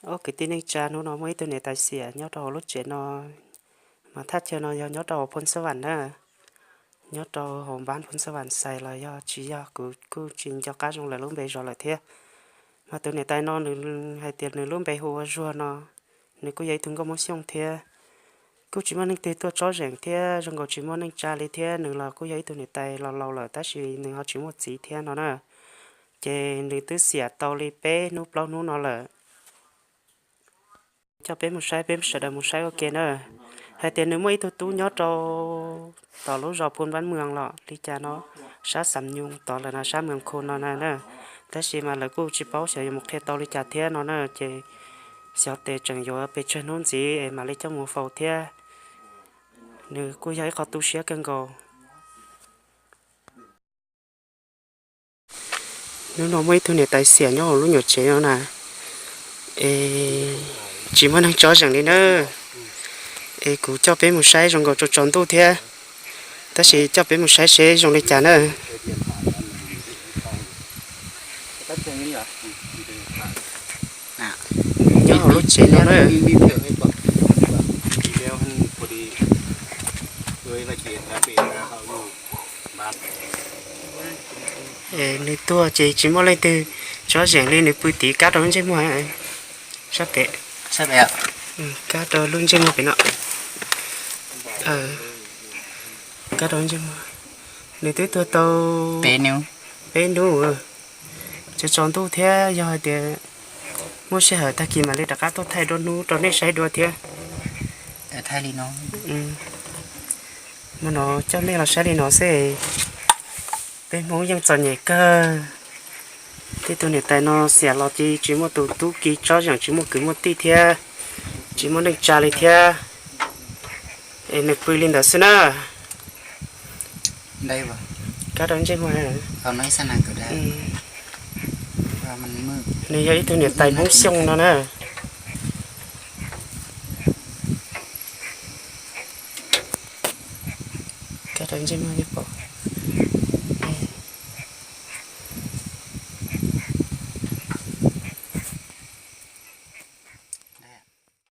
Ob kwv tij neej tsa, hnub no muaj ib tug niam tais xiam nyob rau hauv lub tsev no, mas thaj chaw no yog nyob rau hauv Phoo Xab Vam na, nyob rau hauv npab Phoo Xab Vam xais los yog tsis yog kuv kuj tsis nco qab zoo lawv lub npe zos lawm thiab. Mas tus niam tais no nws hais tias nws lub npe hu ua Zuag no, nws kuj yog ib tug nkauj Hmoob Xyooj thiab. Kuj tsis muaj neeg twg tuaj tsob zeem thiab zoo nkaus tsis muaj neej tsa li thiab, nws los kuj yog ib tug niam tais laus laus lawm tab sis nws ho tsis muaj txiv thiab no na. Ces nws twb xiam tau li peb hnub plaub hnub no lawm. Coj peb mus saib, peb sawv daws mus saib ua ke na, hais tias nws muaj ib tug tub nyob rau tom lub zos Phoo Npab Mws los li cas no, sab Xam Nyuj tod lawm no, sab Mws Khu no na na. Tab sis mas lawv kuj tsis paub xyov yuav mus qhia tau li cas thiab no na, ces xyov tes tseem yuav pes tsawg hnub ntxiv es mam li coj mus faus thiab. Nws kuj yog ib qho tu siab kawg nkaus. Hnub no muaj ib tug niam tais xiam nyob hauv lub nyuam tsev no na, es tsis muaj neeg tsob zeem li na. Es kuv coj peb mus saib, zoo nkaus tsaus tsaus ntuj thiab, tab sis coj peb mus saib seb zoo li cas na. Nyob hauv lub tsev no na. Nws tuag ces tsis muaj leej twg tsob zeem li, nws pw tiv kab rau lub ntsej muag. Sab pem, kab rau lub ntsej muag pem no. Kab rau ntsej muag. Nws twb tuag tau peb hnub, tsaus tsaus ntuj thiab, yog hais tias muaj sij hawm tag kis mam li rov qab tuaj thaij dua hnub rau nej saib dua thiab. Mus no coj nej los saib li no xwb. Peb Hmoob yeej txom nyem kawg. Tej tug niam tais no xiam los ces tsis muaj tus tub ki tsob zeem, tsis muaj kwv muaj tij thiab, tsis muaj neej tsa li thiab. Es nws pw li ntawd xwb na. Kab rau ntsej muag. Nws yog ib tug niam tais Hmoob Xyooj no na. Kab rau ntsej muag nej pom.